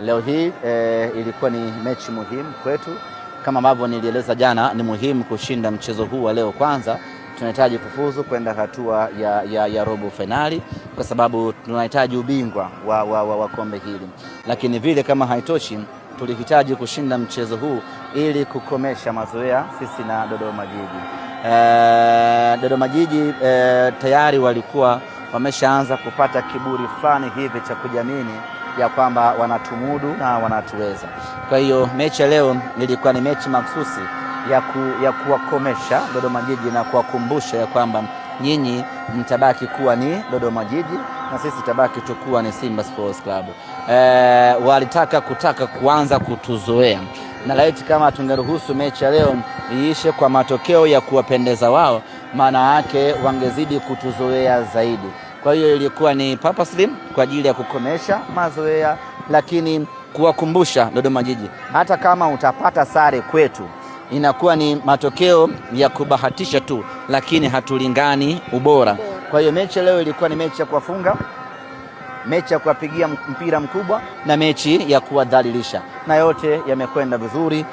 Leo hii ilikuwa ni mechi muhimu kwetu. Kama ambavyo nilieleza jana, ni muhimu kushinda mchezo huu wa leo. Kwanza tunahitaji kufuzu kwenda hatua ya robo fainali kwa sababu tunahitaji ubingwa wa kombe hili, lakini vile kama haitoshi, tulihitaji kushinda mchezo huu ili kukomesha mazoea sisi na Dodoma Jiji. Dodoma Jiji tayari walikuwa wameshaanza kupata kiburi fulani hivi cha kujiamini ya kwamba wanatumudu na wanatuweza. Kwa hiyo mechi ya leo ilikuwa ni mechi makhsusi ya kuwakomesha Dodoma Jiji na kuwakumbusha ya kwamba nyinyi mtabaki kuwa ni Dodoma Jiji na sisi tabaki tu kuwa ni Simba Sports Club. Walitaka kutaka kuanza kutuzoea, na laiti kama tungeruhusu mechi ya leo iishe kwa matokeo ya kuwapendeza wao, maana yake wangezidi kutuzoea zaidi. Kwa hiyo ilikuwa ni purposely kwa ajili ya kukomesha mazoea, lakini kuwakumbusha Dodoma Jiji, hata kama utapata sare kwetu inakuwa ni matokeo ya kubahatisha tu, lakini hatulingani ubora. Kwa hiyo mechi leo ilikuwa ni mechi ya kuwafunga, mechi ya kuwapigia mpira mkubwa na mechi ya kuwadhalilisha, na yote yamekwenda vizuri.